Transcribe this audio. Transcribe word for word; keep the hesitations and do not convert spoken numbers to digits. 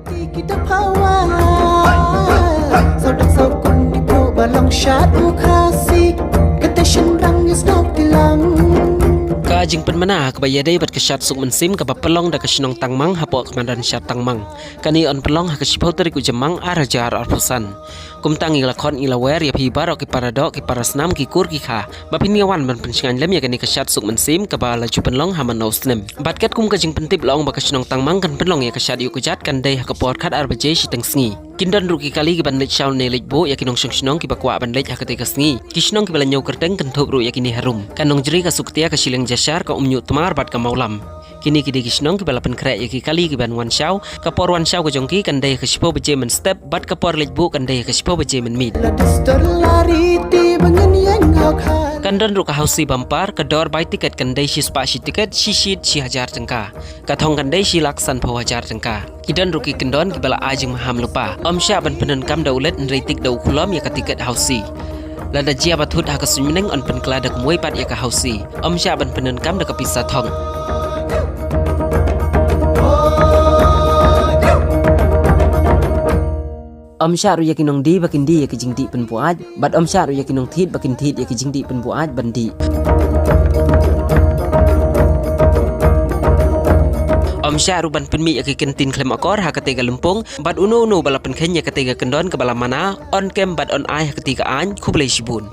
Tiki da power. Sau dak sau kun di pu balong shad u Khasi. Kata shin rang is nok tilang. Ka jingpynmana ha kaba ïadei bad ka shad suk mynsiem kaba pynlong da ka shnong Tangmang hapoh ka madan shad Tangmang. Kane yn pynlong ha ka shiphew tarik u Jymmang ar hajar arphew san. Kumta ngi la khot ngi la wer ïa phi baroh ki para doh ki para snam ki kur ki kha. Ba phin ïa wan ban pynshngaiñ lem ïa kane ka shad suk mynsiem kaba la ju pynlong ha man u snem. Bad katkum ka jingpyntip la ong ba ka shnong Tangmang kan pynlong ïa ka shad ïuh ka jat kan dei ha ka por khat ar baje shiteng sngi. Kin don ruh ki kali ki ban leit shaw ne leit buh ïa ki nongshong shnong kiba kwah ban leit ha kata ka sngi. Ki shnong kiba la ñiew kyrteng kan thup ruh ïa kine harum. Kan nongjri ka suk tia ka shileng jashar ka umñiuh tmar bad ka mawlam. Kine ki dei ki shnong kiba la pynkhreh ïa ki kali ki ban wan shaw. Ka por wan shaw ka jong ki kan dei ha ka shiphew baje mynstep bad ka por leit buh kan dei ha ka shiphew baje mynmiet. La distur lari ti ba ngin ïeng hok hal. Kan don ruh ka hausi bumper, ka dor bai tiket kan dei shispah shi tiket, shi shit shi hajar tyngka. Ka thong kan dei shi lak sanphew hajar tyngka. Ki don ruh ki kyndon kiba la ai jingmaham lypa. Ym shah ban pyndonkam da u leit hynrei tik da u khulom ïa ka tiket hausi. Lada jia ba thut ha ka suiñ bneng yn pynkylla da kumwei pat ïa ka hausi. Ym shah ban pyndonkam da ka pisa thong. Ym shah ruh ïa ki nongdie ba kin die ïa ki jingdih pynbuaid, bad ym shah ruh ïa ki nongthied ba kin thied ïa ki jingdih pynbuaid ban dih. Ym shah ruh ban pynmih ïa ki kyntien khlem akor ha kata ka lympung, bad uno uno ba la pynkheiñ ïa kata ka kyndon kaba la mana, yn kem bad yn ai ha kata ka aiñ. Khublei shibun.